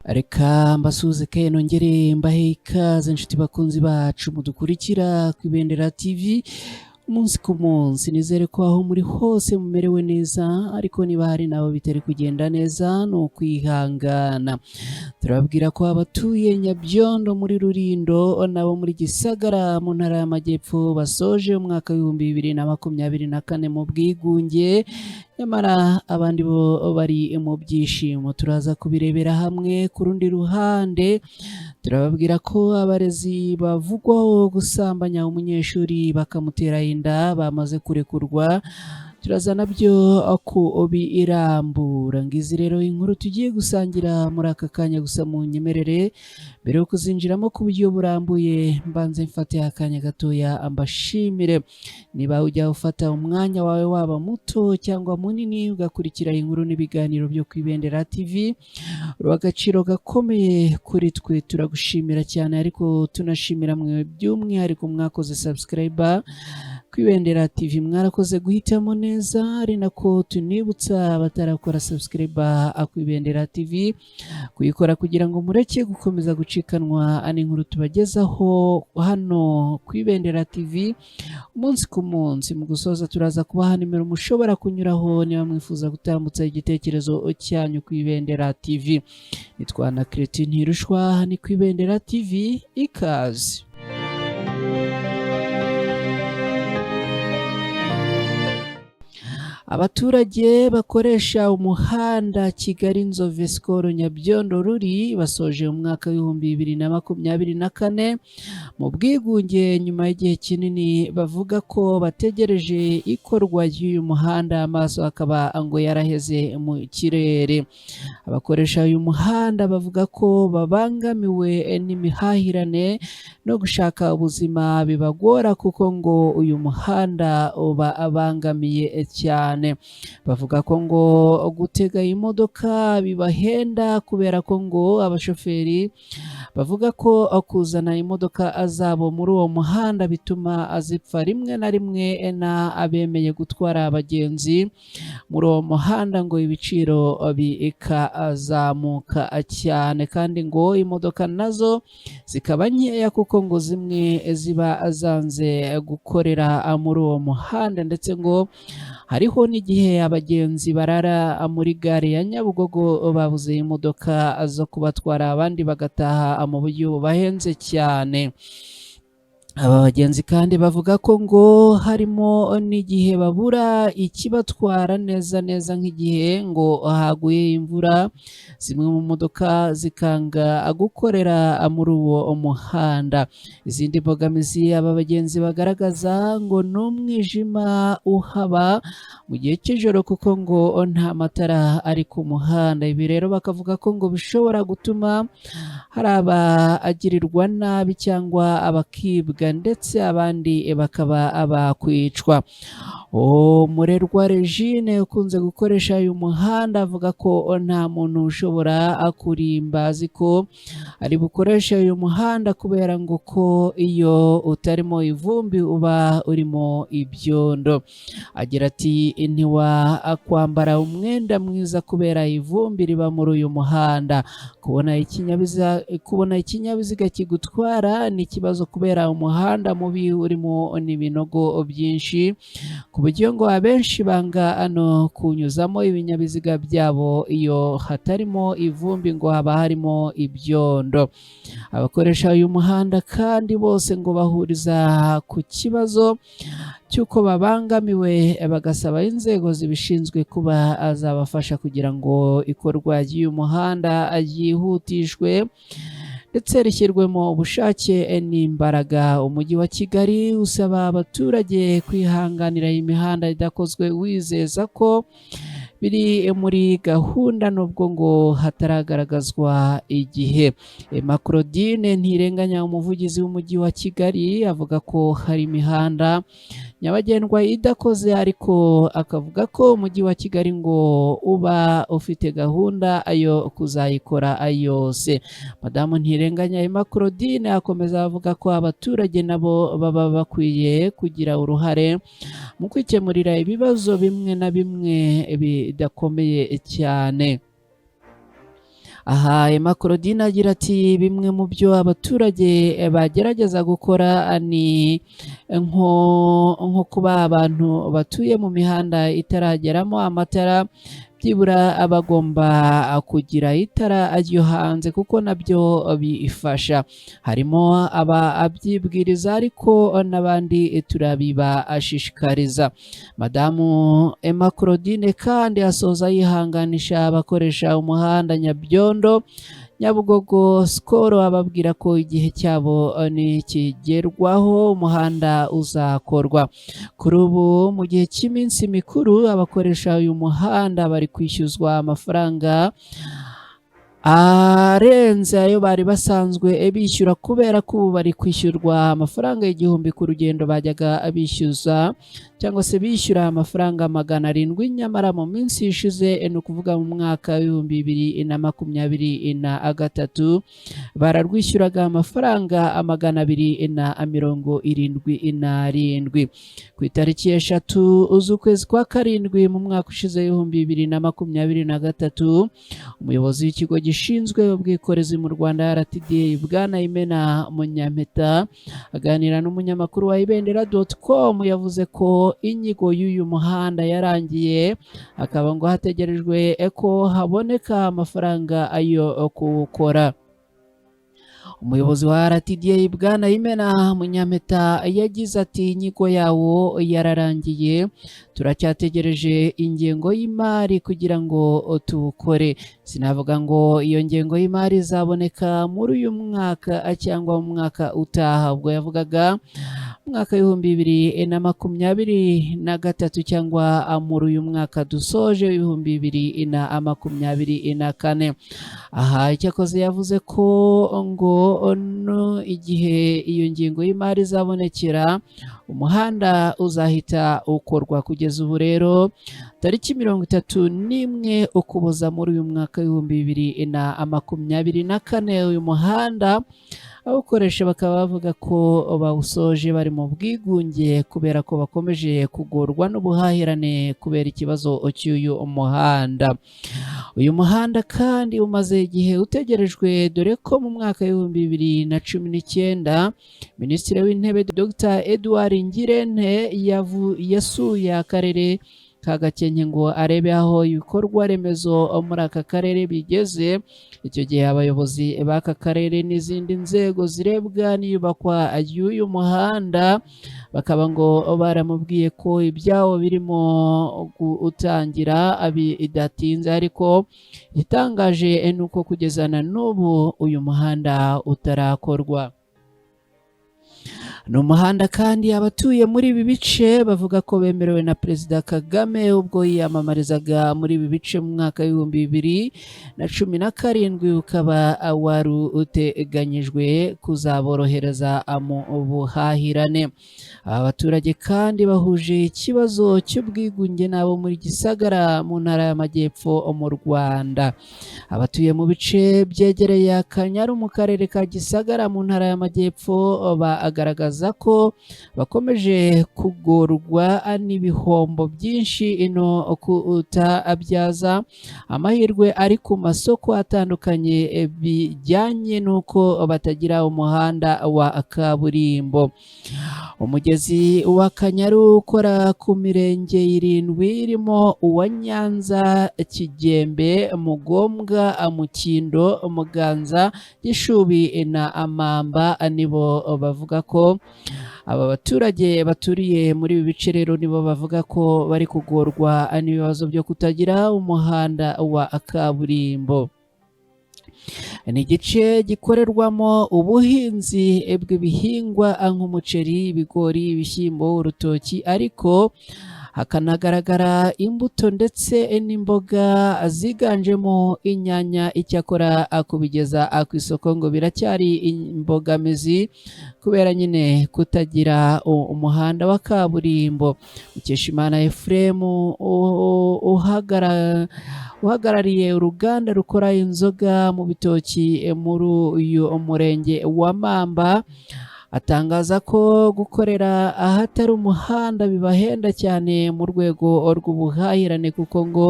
Reka mbasuhuze ke nongere mbahe ikaze inshuti bakunzi bacu mudukurikira ku Ibendera TV umunsi ku munsi. Nizere ko aho muri hose mumerewe neza, ariko niba hari nabo bitari kugenda neza ni ukwihangana. Turababwira ko abatuye Nyabyondo muri Rulindo nabo muri Gisagara mu ntara y'Amajyepfo basoje umwaka w'2024 mu bwigunge, nyamara abandi bo bari mu byishimo. Turaza kubirebera hamwe. Ku rundi ruhande turababwira ko abarezi bavugwaho gusambanya umunyeshuri bakamutera inda bamaze kurekurwa. Turaza nabyo kubirambura. Ngizi rero inkuru tugiye gusangira muri aka kanya, gusa mu nyemerere mbere yo kuzinjiramo ku buryo burambuye mbanze mfate akanya gatoya mbashimire. Niba ujya ufata umwanya wawe waba muto cyangwa munini ugakurikira inkuru n'ibiganiro byo ku Ibendera TV, uri agaciro gakomeye kuri twe, turagushimira cyane. Ariko tunashimira mwe by'umwihariko mwakoze subscribe ku Ibendera TV, mwarakoze guhitamo neza. Ari nako tunibutsa abatarakora subscribe ku Ibendera TV kuyikora kugira ngo mureke gukomeza gucikanwa n'inkuru tubagezaho hano ku Ibendera TV umunsi ku munsi. Mu gusoza turaza kubaha nimero mushobora kunyuraho niba mwifuza gutambutsa igitekerezo cyanyu ku Ibendera TV. Nitwa na Christine Ntirushwa, ni ku Ibendera TV, ikaze. Abaturage bakoresha umuhanda Kigali Nzove Sikoro Nyabyondo Ruri basoje umwaka w'2024 mu bwigunge nyuma y'igihe kinini bavuga ko bategereje ikorwa ry'uyu muhanda, amaso akaba ngo yaraheze mu kirere. Abakoresha uyu muhanda bavuga ko babangamiwe n'imihahirane no gushaka ubuzima bibagora kuko ngo uyu muhanda uba abangamiye cyane. Bavuga ko ngo gutega imodoka bibahenda kubera ko ngo abashoferi bavuga ko kuzana imodoka zabo muri uwo muhanda bituma zipfa rimwe na rimwe, na abemeye gutwara abagenzi muri uwo muhanda ngo ibiciro bikazamuka cyane, kandi ngo imodoka nazo zikaba nkeya kuko ngo zimwe ziba zanze gukorera muri uwo muhanda, ndetse ngo hariho n'igihe abagenzi barara muri gare ya Nyabugogo babuze imodoka zo kubatwara, abandi bagataha mu buryo bubahenze cyane. Aba bagenzi kandi bavuga ko ngo harimo n'igihe babura ikibatwara neza neza, nk'igihe ngo haguye imvura zimwe mu modoka zikanga gukorera muri uwo muhanda. Izindi mbogamizi aba bagenzi bagaragaza ngo ni umwijima uhaba mu gihe cy'ijoro kuko ngo nta matara ari ku muhanda. Ibi rero bakavuga ko ngo bishobora gutuma hari abagirirwa nabi cyangwa abakibwa, ndetse abandi bakaba bakwicwa. Umurerwa Regine ukunze gukoresha uyu muhanda avuga ko nta muntu ushobora kurimba azi ko ari bukoreshe uyu muhanda kubera ngo ko iyo utarimo ivumbi uba urimo ibyondo. Agira ati ntiwakwambara umwenda mwiza kubera ivumbi riba muri uyu muhanda. Kubona ikinyabiziga kigutwara ni ikibazo kubera umuhanda mubi urimo n'ibinogo byinshi, ku buryo ngo abenshi banga ano kunyuzamo ibinyabiziga byabo iyo hatarimo ivumbi ngo haba harimo ibyondo. Abakoresha uyu muhanda kandi bose ngo bahuriza ku kibazo cy'uko babangamiwe, bagasaba inzego zibishinzwe kuba azabafasha kugira ngo ikorwa ry'uyu muhanda ryihutishwe ndetse rishyirwemo ubushake n'imbaraga. Umujyi wa Kigali usaba abaturage kwihanganira imihanda idakozwe, wizeza ko biri muri gahunda nubwo ngo hataragaragazwa igihe. Emma Claudine Ntirenganya, umuvugizi w'umujyi wa Kigali, avuga ko hari imihanda nyabagendwa idakoze, ariko akavuga ko umujyi wa Kigali ngo uba ufite gahunda yo kuzayikora yose. Madamu Ntirenganya Emma Claudine akomeza avuga ko abaturage nabo baba bakwiye kugira uruhare mu kwikemurira ibibazo bimwe na bimwe bidakomeye cyane. Aha Emma Claudine agira ati bimwe mu byo abaturage bagerageza gukora ni nko kuba abantu batuye mu mihanda itarageramo amatara, byibura bagomba kugira itara ryo hanze kuko nabyo bifasha. Harimo ababyibwiriza ariko n'abandi turabibashishikariza. Madamu Emma Claudine kandi asoza yihanganisha abakoresha umuhanda Nyabyondo Nyabugogo Sikoro, ababwira ko igihe cyabo nikigerwaho umuhanda uzakorwa. Kuri ubu mu gihe cy'iminsi mikuru abakoresha uyu muhanda bari kwishyuzwa amafaranga arenze ayo bari basanzwe bishyura, kubera ko ubu bari kwishyurwa amafaranga 1000 ku rugendo bajyaga bishyuza cyangwa se bishyura amafaranga 700, nyamara mu minsi ishize, ni ukuvuga mu mwaka w'2023, bararwishyuraga amafaranga 277. Ku itariki 3 z'ukwezi kwa 7 mu mwaka ushize 2023, umuyobozi w'ikigo gishinzwe ubwikorezi mu Rwanda RTDA Bwana Imena Munyampeta aganira n'umunyamakuru wa ibendera.com yavuze ko inyigo y'uyu muhanda yarangiye, akaba ngo hategerejwe ko haboneka amafaranga ayo kuwukora. Umuyobozi wa RTDA Bwana Imena Munyampeta yagize ati inyigo yawo yararangiye, turacyategereje ingengo y'imari kugira ngo tuwukore. Sinavuga ngo iyo ngengo y'imari izaboneka muri uyu mwaka cyangwa mu mwaka utaha. Ubwo yavugaga mwaka 2023 cyangwa muri uyu mwaka dusoje 2024. Aha icyakoze yavuze ko ngo no igihe iyo ngingo y'imari izabonekera umuhanda uzahita ukorwa. Kugeza ubu rero tariki 31 Ukuboza muri uyu mwaka 2024, uyu muhanda abawukoresha bakaba bavuga ko bawusoje bari mu bwigunge kubera ko bakomeje kugorwa n'ubuhahirane kubera ikibazo cy'uyu muhanda. Uyu muhanda kandi umaze igihe utegerejwe, dore ko mu mwaka 2019 Minisitiri w'Intebe Dr Edouard Ngirente yasuye akarere ka Gakenke ngo arebe aho ibikorwa remezo muri aka karere bigeze. Icyo gihe abayobozi b'aka karere n'izindi nzego zirebwa n'iyubakwa ry'uyu muhanda bakaba ngo baramubwiye ko ibyawo birimo gutangira bidatinze, ariko igitangaje ni uko kugeza na n'ubu uyu muhanda utarakorwa. Ni umuhanda kandi abatuye muri ibi bice bavuga ko bemerewe na Perezida Kagame ubwo yiyamamarizaga muri ibi bice mu mwaka 2017, ukaba wari uteganyijwe kuzaborohereza mu buhahirane. Aba baturage kandi bahuje ikibazo cy'ubwigunge n'abo muri Gisagara mu ntara y'Amajyepfo mu Rwanda. Abatuye mu bice byegereye Akanyaru mu karere ka Gisagara mu ntara y'Amajyepfo bagaragaza ko bakomeje kugorwa n'ibihombo byinshi ino kutabyaza amahirwe ari ku masoko atandukanye bijyanye n'uko batagira umuhanda wa kaburimbo. Umugezi wa Kanyaru ukora ku mirenge 7 irimo uwa Nyanza, Kigembe, Mugombwa, Mukindo, Muganza, Gishubi na Amamba, nibo bavuga ko aba baturage baturiye muri ibi bice rero nibo bavuga ko bari kugorwa n'ibibazo byo kutagira umuhanda wa kaburimbo. Ni igice gikorerwamo ubuhinzi bw'ibihingwa nk'umuceri, ibigori, ibishyimbo, urutoki, ariko hakanagaragara imbuto ndetse n'imboga ziganjemo inyanya. Icyakora kubigeza ku isoko ngo biracyari imbogamizi kubera nyine kutagira umuhanda wa kaburimbo. Mukeshimana Ephraim uhagarariye uruganda rukora inzoga mu bitoki muri uyu murenge wa Mamba Atangaza ko gukorera ahatari umuhanda bibahenda cyane mu rwego rw'ubuhahirane, kuko ngo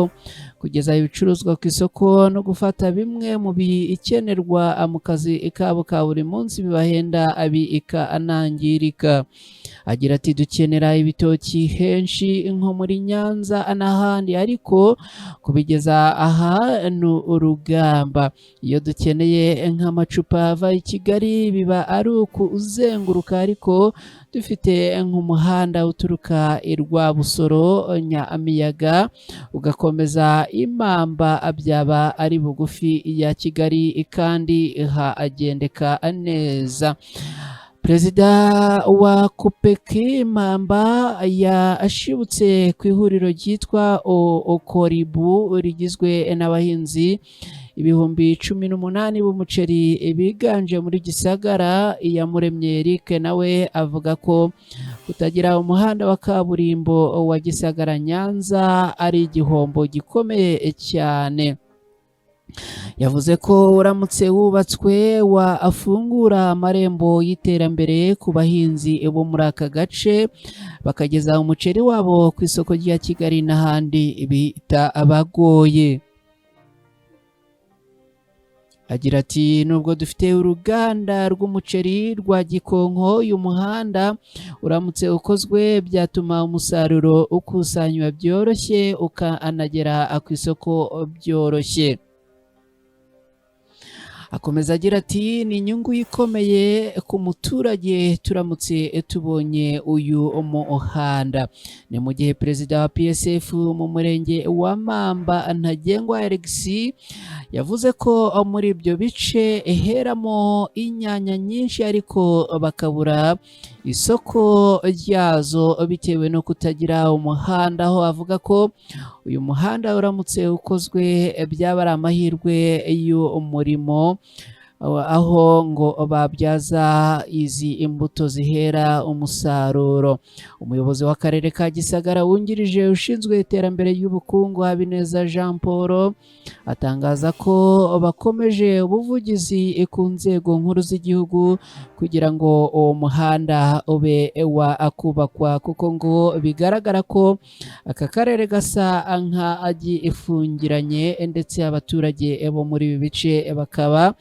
kugeza ibicuruzwa ku isoko no gufata bimwe mu bikenerwa mu kazi kabo ka buri munsi bibahenda bikanangirika. Agira ati dukenera ibitoki henshi nko muri Nyanza n'ahandi, ariko kubigeza aha ni urugamba. Iyo dukeneye nk'amacupa ava i Kigali biba ari ukuzenguruka, ariko dufite nk'umuhanda uturuka i Rwabusoro Nyamiyaga ugakomeza Imamba, byaba ari bugufi ya Kigali kandi hagendeka neza. Perezida wa Kopeki Mamba yashibutse ku ihuriro ryitwa Okoribu rigizwe n'abahinzi 18,000 b'umuceri biganje muri Gisagara. Iyamuremye Eric nawe avuga ko kutagira umuhanda wa kaburimbo wa Gisagara Nyanza ari igihombo gikomeye cyane. Yavuze ko uramutse wubatswe wafungura amarembo y'iterambere ku bahinzi bo muri aka gace, bakageza umuceri wabo ku isoko rya Kigali n'ahandi bitabagoye. Agira ati nubwo dufite uruganda rw'umuceri rwa Gikonko, uyu muhanda uramutse ukozwe byatuma umusaruro ukusanywa byoroshye ukanagera ku isoko byoroshye. Akomeza agira ati ni inyungu ikomeye ku muturage turamutse tubonye uyu muhanda. Ni mu gihe perezida wa PSF mu murenge wa Mamba Ntagengwa Alexis yavuze ko muri ibyo bice heramo inyanya nyinshi, ariko bakabura isoko ryazo bitewe no kutagira umuhanda, aho avuga ko uyu muhanda uramutse ukozwe byaba ari amahirwe y'umurimo, aho ngo babyaza izi imbuto zihera umusaruro. Umuyobozi w'akarere ka Gisagara wungirije ushinzwe iterambere ry'ubukungu Habineza Jean Paul atangaza ko bakomeje ubuvugizi ku nzego nkuru z'igihugu kugira ngo uwo muhanda ube wakubakwa, kuko ngo bigaragara ko aka karere gasa nk'agifungiranye, ndetse abaturage bo muri ibi bice bakaba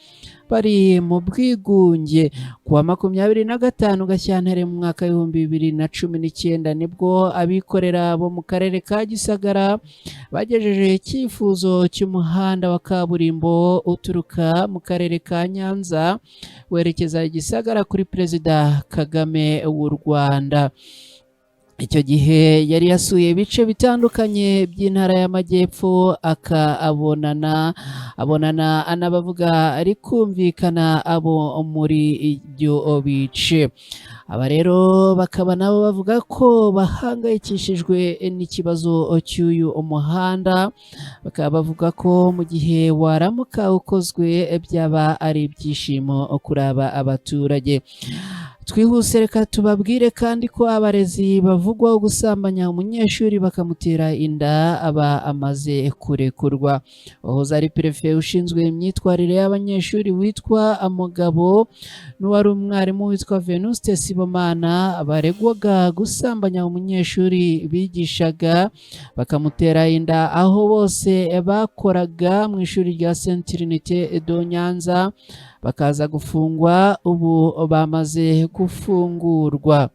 bari mu bwigunge. Ku wa 25 Gashyantare mu mwaka 2019 nibwo abikorera bo mu karere ka Gisagara bagejeje icyifuzo cy'umuhanda wa kaburimbo uturuka mu karere ka Nyanza werekeza i Gisagara kuri Perezida Kagame w'u Rwanda. Icyo gihe yari yasuye ibice bitandukanye by'intara y'Amajyepfo, abonana anabavuga ari kumvikana abo muri ibyo bice. Aba rero bakaba nabo bavuga ko bahangayikishijwe n'ikibazo cy'uyu muhanda, bakaba bavuga ko mu gihe waramuka ukozwe byaba ari ibyishimo kuri aba abaturage. Twihuse reka tubabwire kandi ko abarezi bavugwaho gusambanya umunyeshuri bakamutera inda aba amaze kurekurwa. Uwahoze ari perefe ushinzwe imyitwarire y'abanyeshuri witwa Mugabo n'uwari umwarimu witwa Venuste Sibomana baregwaga gusambanya umunyeshuri bigishaga bakamutera inda, aho bose bakoraga mu ishuri rya Sainte Trinité de Nyanza, bakaza gufungwa, ubu bamaze gufungurwa.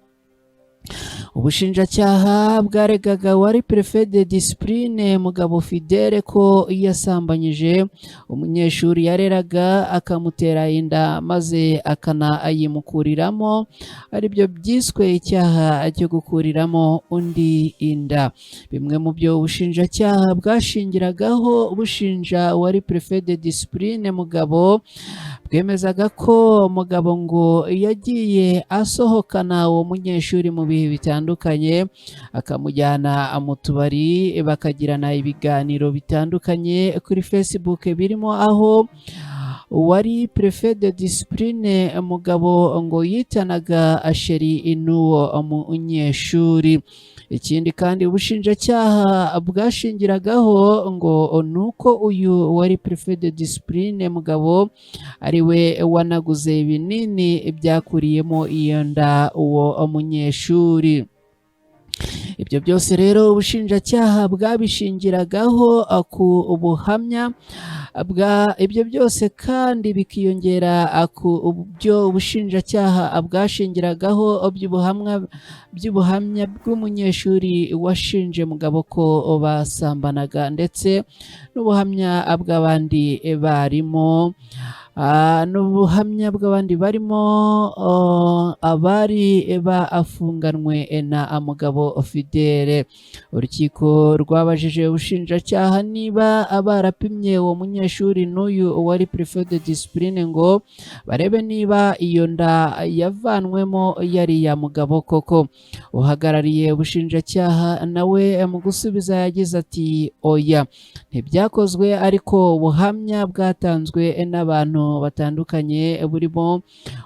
Ubushinjacyaha bwaregaga wari préfet de discipline Mugabo Fidele ko yasambanyije umunyeshuri yareraga akamutera inda maze akanayimukuriramo, aribyo byiswe icyaha cyo gukuriramo undi inda. Bimwe mu byo ubushinjacyaha bwashingiragaho bushinja wari préfet de discipline Mugabo, bwemezaga ko Mugabo ngo yagiye asohokana uwo munyeshuri mu bihe bitandukanye, akamujyana mu tubari bakagirana ibiganiro bitandukanye kuri Facebook, birimo aho Uwari préfet de discipline Mugabo ngo yitanaga chéri n'uwo munyeshuri. Ikindi kandi ubushinjacyaha bwashingiragaho ngo nuko uyu wari préfet de discipline Mugabo ariwe wanaguze ibinini byakuriyemo iyo nda uwo munyeshuri. Ibyo byose rero ubushinjacyaha bwabishingiragaho ku buhamya bwa, ibyo byose kandi bikiyongera ku byo ubushinjacyaha bwashingiragaho by'ubuhamya bw'umunyeshuri washinje Mugabo ko basambanaga, ndetse n'ubuhamya bw'abandi barimo n'ubuhamya bw'abandi barimo abari bafunganwe na Mugabo Fidele. Urukiko rwabajije ubushinjacyaha niba barapimye uwo munyeshuri n'uyu wari préfet de discipline ngo barebe niba iyo nda yavanwemo yari iya Mugabo koko. Uhagarariye ubushinjacyaha nawe mu gusubiza yagize ati: "Oya, ntibyakozwe, ariko ubuhamya bwatanzwe n'abantu batandukanye burimo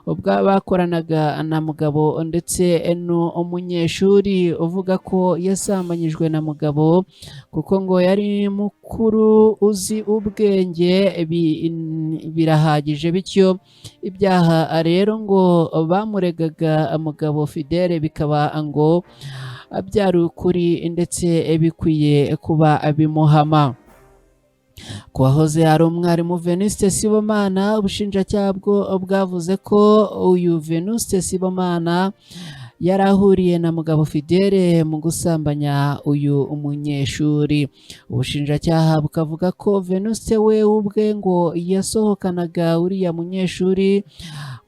ubw'abakoranaga na Mugabo ndetse n'umunyeshuri uvuga ko yasambanyijwe na Mugabo kuko ngo yari mukuru uzi ubwenge birahagije." Bityo ibyaha rero ngo bamuregaga Mugabo Fidele bikaba ngo byari ukuri ndetse bikwiye kuba bimuhama. Ku wahoze ari umwarimu Venuste Sibomana, ubushinjacyaha bwo bwavuze ko uyu Venuste Sibomana yari ahuriye na Mugabo Fidele mu gusambanya uyu munyeshuri. Ubushinjacyaha bukavuga ko Venuste we ubwe ngo yasohokanaga uriya munyeshuri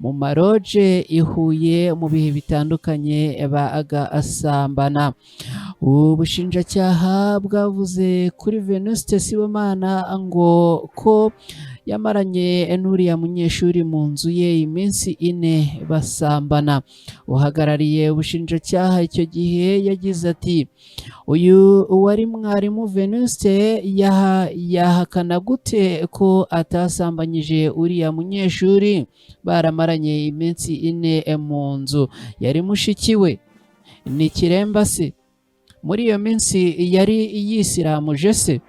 mu maroje i Huye mu bihe bitandukanye bagasambana. Ubushinjacyaha bwavuze kuri Venuste Sibomana ngo ko yamaranye n'uriya munyeshuri mu nzu ye iminsi 4 basambana. Uhagarariye ubushinjacyaha icyo gihe yagize ati: "Uyu wari mwarimu Venuste yahakana gute ko atasambanyije uriya munyeshuri baramaranye iminsi 4 mu nzu? Yari mushiki we, ni ikiremba se? Muri iyo minsi yari yisiramuje se?"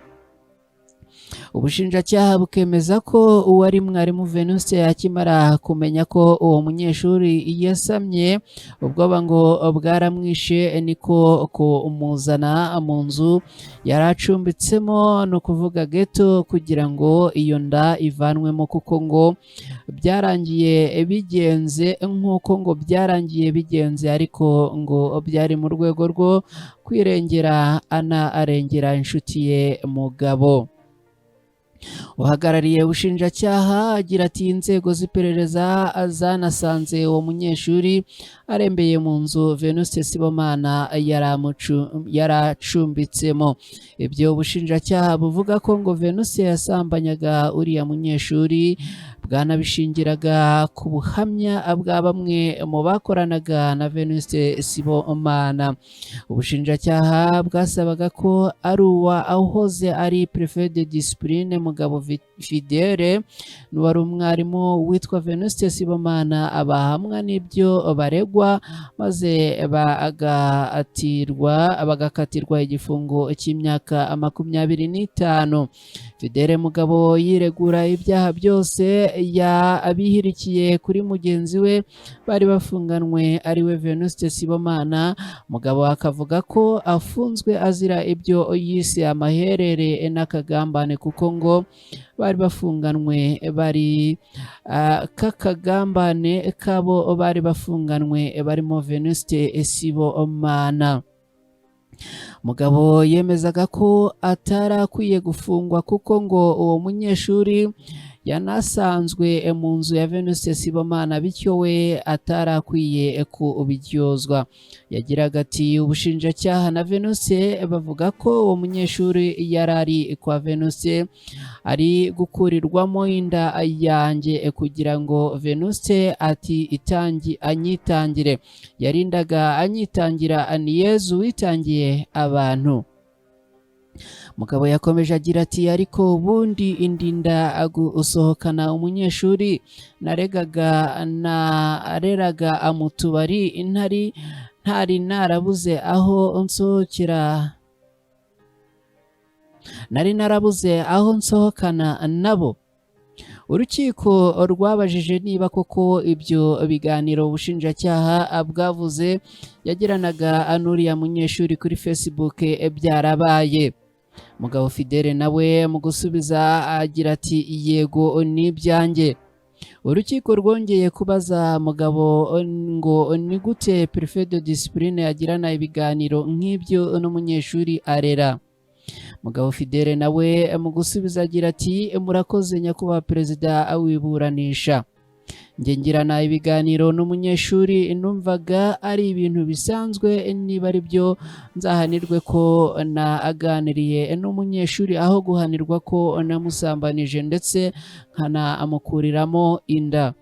Ubushinjacyaha bukemeza ko uwari mwarimu Venuste akimara kumenya ko uwo munyeshuri yasamye, ubwoba ngo bwaramwishe, niko kumuzana mu nzu yari acumbitsemo, ni ukuvuga ghetto, kugira ngo iyo nda ivanwemo, kuko ngo byarangiye bigenze nk'uko ngo byarangiye bigenze, ariko ngo byari mu rwego rwo kwirengera ana arengera inshuti ye Mugabo. Uhagarariye ubushinjacyaha agira ati: "Inzego z'iperereza zanasanze uwo munyeshuri arembeye mu nzu Venuste Sibomana yaracumbitsemo." Ibyo ubushinjacyaha buvuga ko ngo Venuste yasambanyaga uriya munyeshuri bwanabishingiraga ku buhamya bwa bamwe mu bakoranaga na Venuste Sibomana. Ubushinjacyaha bwasabaga ko ari uwahoze ari préfet de discipline Mugabo Fidele n'uwari umwarimu witwa Venuste Sibomana abahamwa n'ibyo baregwa, maze bagakatirwa igifungo cy'imyaka 25. Fidele Mugabo yiregura ibyaha byose yabihirikiye kuri mugenzi we bari bafunganwe, ariwe Venuste Sibomana. Mugabo akavuga ko afunzwe azira ibyo yise amaherere n'akagambane, kuko ngo bari bafunganwe bari k'akagambane kabo bari bafunganwe barimo Venuste Sibomana. Mugabo yemezaga ko atari akwiye gufungwa kuko ngo uwo munyeshuri yanasanzwe mu nzu ya Venuste Sibomana, bityo we atari akwiye kubiryozwa. Yagiraga ati: "Ubushinjacyaha na Venuste bavuga ko uwo munyeshuri yari ari kwa Venuste ari gukurirwamo inda yanjye kugira ngo Venuste ati itangi anyitangire. Yarindaga anyitangira, ni Yezu witangiye abantu." Mugabo yakomeje agira ati: "Ariko ubundi indinda gusohokana umunyeshuri naregaga nareraga mu tubari, ntari narabuze aho nsohokera, nari narabuze aho nsohokana nabo?" Urukiko rwabajije niba koko ibyo biganiro ubushinjacyaha bwavuze yagiranaga n'uriya munyeshuri kuri Facebook byarabaye. Mugabo Fidele nawe mu gusubiza agira ati: "Yego, ni ibyanjye." Urukiko rwongeye kubaza Mugabo ngo ni gute préfet de discipline yagirana ibiganiro nk'ibyo n'umunyeshuri arera. Mugabo Fidele nawe mu gusubiza agira ati: "Murakoze, nyakubahwa perezida w'iburanisha, njye ngirana ibiganiro n'umunyeshuri numvaga ari ibintu bisanzwe. Niba ari byo, nzahanirwe ko naganiriye n'umunyeshuri aho guhanirwa ko namusambanije ndetse nkanamukuriramo inda."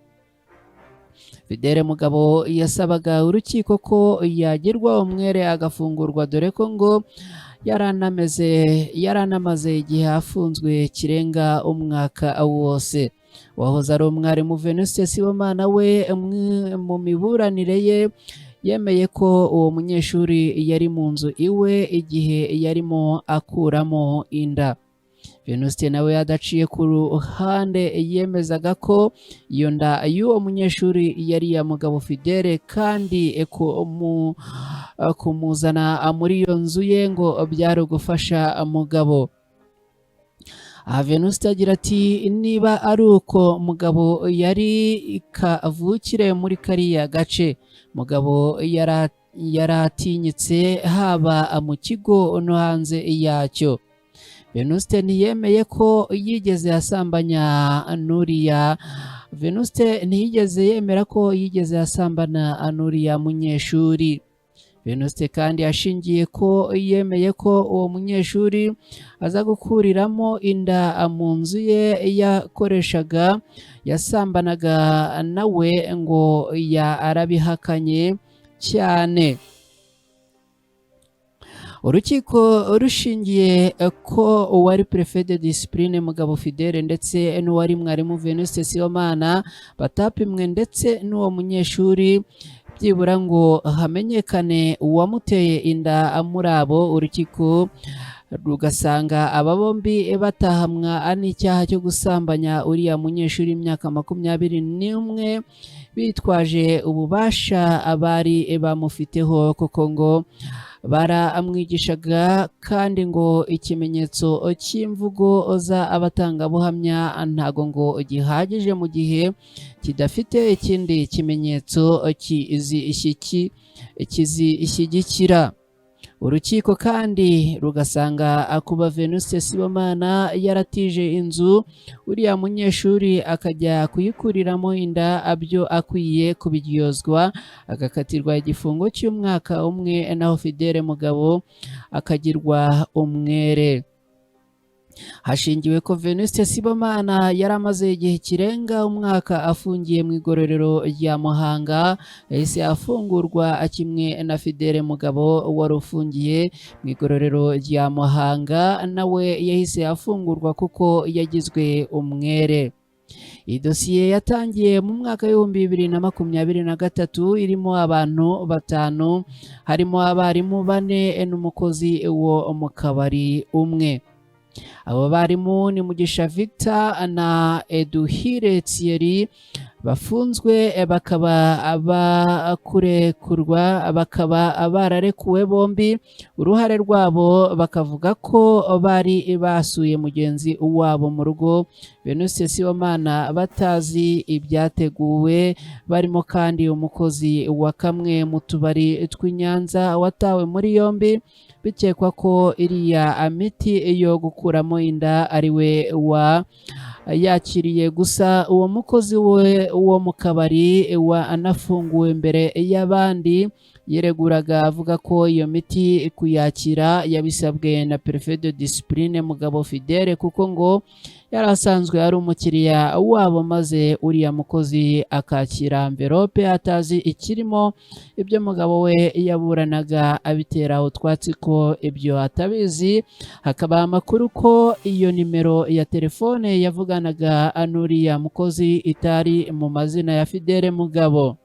Fidele Mugabo yasabaga urukiko ko yagirwa umwere agafungurwa, dore ko ngo yaranamaze igihe afunzwe kirenga umwaka wose. Wahoze ari umwarimu Venuste Sibomana we mu miburanire ye yemeye ko uwo munyeshuri yari mu nzu iwe igihe yarimo akuramo inda. Venuste nawe adaciye ku ruhande yemezaga ko iyo nda y'uwo munyeshuri yari iya Mugabo Fidele, kandi kumuzana muri iyo nzu ye ngo byari ugufasha Mugabo. Aha Venuste agira ati: "Niba ari uko Mugabo yari kavukire muri kariya gace, Mugabo yaratinyitse haba mu kigo no hanze yacyo." Venuste ntiyemeye ko yigeze asambanya n'uriya Venuste ntiyigeze yemera ko yigeze asambana n'uriya munyeshuri. Venuste kandi ashingiye ko yemeye ko uwo munyeshuri aza gukuriramo inda mu nzu ye yakoreshaga yasambanaga nawe, ngo yarabihakanye cyane. Urukiko rushingiye ko uwari préfet de discipline Mugabo Fidele ndetse n'uwari mwarimu Venuste Sibomana batapimwe ndetse n'uwo munyeshuri byibura ngo hamenyekane uwamuteye inda muri abo, urukiko rugasanga aba bombi batahamwa n'icyaha cyo gusambanya uriya munyeshuri w'imyaka 21 bitwaje ububasha abari bamufiteho, kuko ngo baramwigishaga, kandi ngo ikimenyetso cy'imvugo z'abatangabuhamya ntago ngo gihagije mu gihe kidafite ikindi kimenyetso kizishyigikira. Urukiko kandi rugasanga kuba Venuste Sibomana yaratije inzu uriya munyeshuri akajya kuyikuriramo inda byo akwiye kubiryozwa, agakatirwa igifungo cy'umwaka umwe, naho Fidele Mugabo akagirwa umwere. Hashingiwe ko Venuste Sibomana yari amaze igihe kirenga umwaka afungiye mu igororero rya Muhanga, yahise afungurwa kimwe na Fidele Mugabo wari ufungiye mu igororero rya Muhanga, nawe yahise afungurwa kuko yagizwe umwere. Iyi dosiye yatangiye mu mwaka w'2023, irimo abantu batanu, harimo abarimu bane n'umukozi wo mu kabari umwe. Abo barimu ni Mugisha Victor na Eduhire Thierry bafunzwe bakaba bakurekurwa, bakaba bararekuwe bombi. Uruhare rwabo bakavuga ko bari basuye mugenzi wabo mu rugo Venuste Sibomana batazi ibyateguwe. Barimo kandi umukozi wa kamwe mu tubari tw'i Nyanza watawe muri yombi bikekwa ko iriya miti yo gukuramo inda ari we wa yakiriye. Gusa uwo mukozi we wo mu kabari wa anafunguwe mbere y'abandi. Yireguraga avuga ko iyo miti kuyakira yabisabwe na Préfet de Discipline Mugabo Fidele, kuko ngo yari asanzwe ari umukiriya wabo, maze uriya mukozi akakira envelope atazi ikirimo. Ibyo mugabo we yaburanaga abitera utwatsi ko ibyo atabizi. Hakaba amakuru ko iyo nimero ya telefone yavuganaga n'uriya mukozi itari mu mazina ya Fidele Mugabo.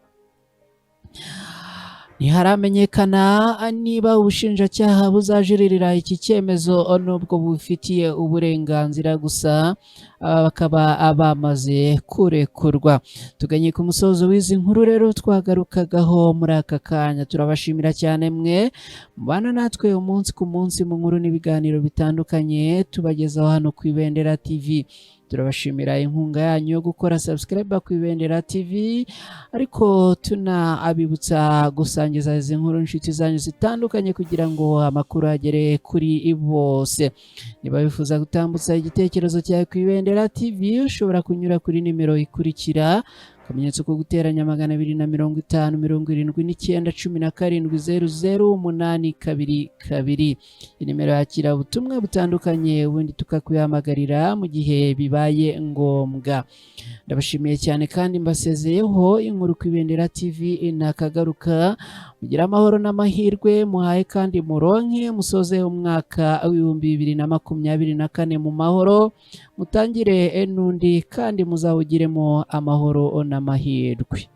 Ntiharamenyekana niba ubushinjacyaha buzajuririra iki cyemezo nubwo bufitiye uburenganzira, gusa aba bakaba bamaze kurekurwa. Tuganye ku musozo w'izi nkuru rero twagarukagaho muri aka kanya. Turabashimira cyane mwe mubana natwe umunsi ku munsi mu nkuru n'ibiganiro bitandukanye tubagezaho hano ku Ibendera TV. Turabashimira inkunga yanyu yo gukora subscribe ku Ibendera TV, ariko tunabibutsa gusangiza izi nkuru inshuti zanyu zitandukanye kugira ngo amakuru agere kuri bose. Niba wifuza gutambutsa igitekerezo cyawe ku Ibendera TV, ushobora kunyura kuri nimero ikurikira: akamenyetso ko guteranya 250 79 17 00 822. Iyi nimero yakira ubutumwa butandukanye, ubundi tukakuyahamagarira mu gihe bibaye ngombwa. Ndabashimiye cyane kandi mbasezeyeho. Inkuru ku Ibendera TV nakagaruka. Mugire amahoro n'amahirwe, muhaye kandi muronke, musoze umwaka w'2024 mu mahoro, mutangire n'undi kandi muzawugiremo amahoro n'amahirwe.